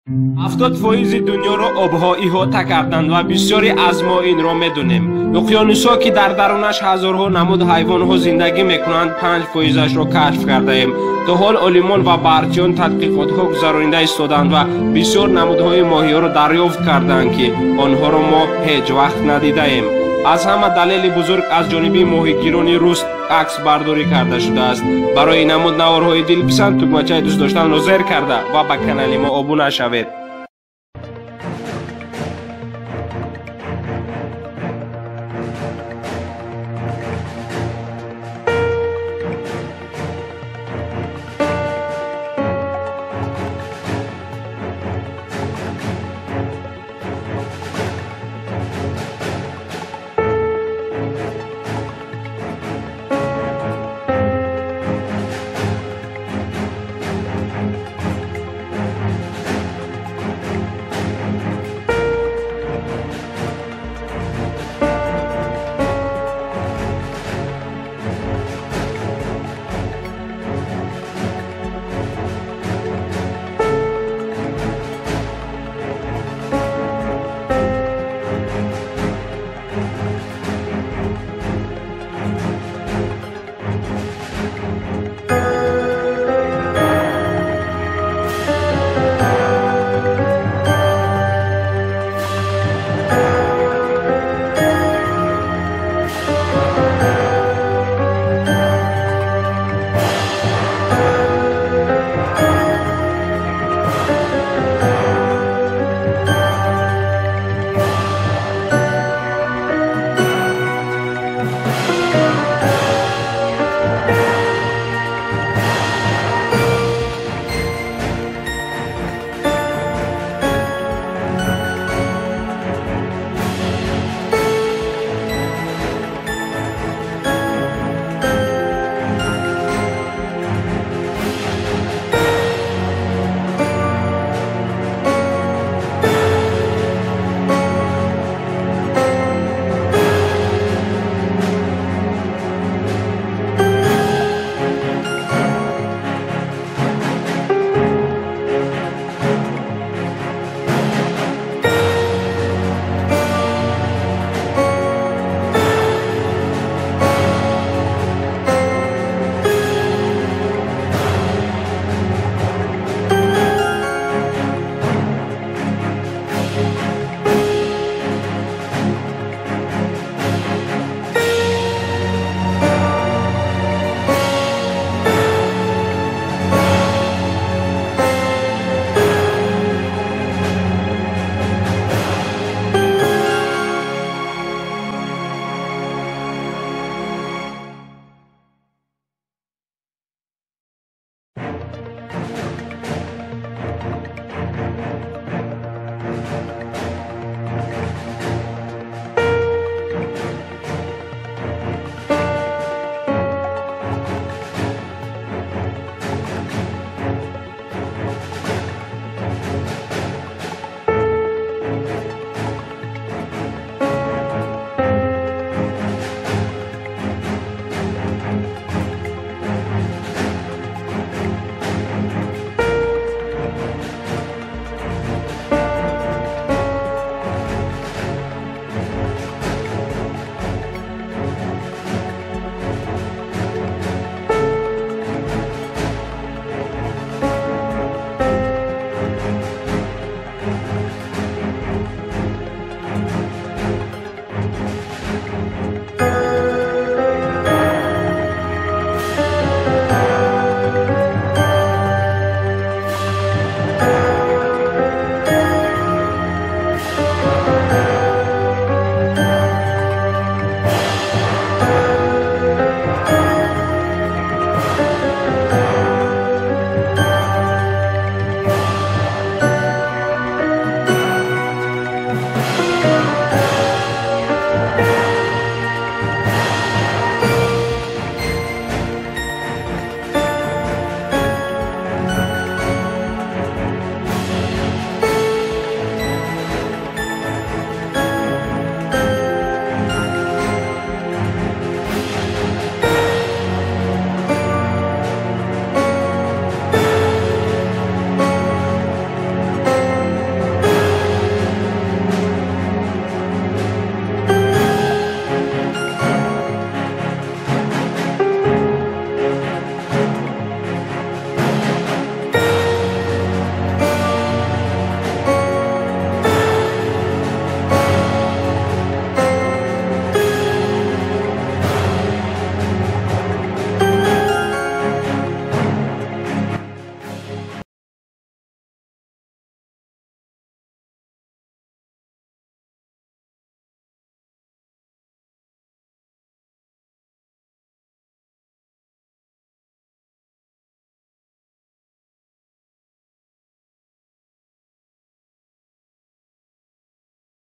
70% дунёро обҳо иҳота карданд ва бисёре аз мо инро медонем. Уқёнусҳо, ки дар дарунаш ҳазорҳо намуд ҳайвонҳо зиндагӣ мекунанд, 5%-ашро кашф кардаем. То ҳол олимон ва баҳрчиён тадқиқотҳо гузаронида истодаанд ва бисёр намудҳои моҳиҳоро дарёфт кардаанд, ки онҳоро мо ҳеҷ вақт надидаем. Аз ҳама далели бузург аз ҷониби моҳигирони рус аксбардорӣ карда шудааст. Барои намуд наворҳои дилписанд тугмачаи дӯст доштанро зер карда ва ба канали мо обуна шавед.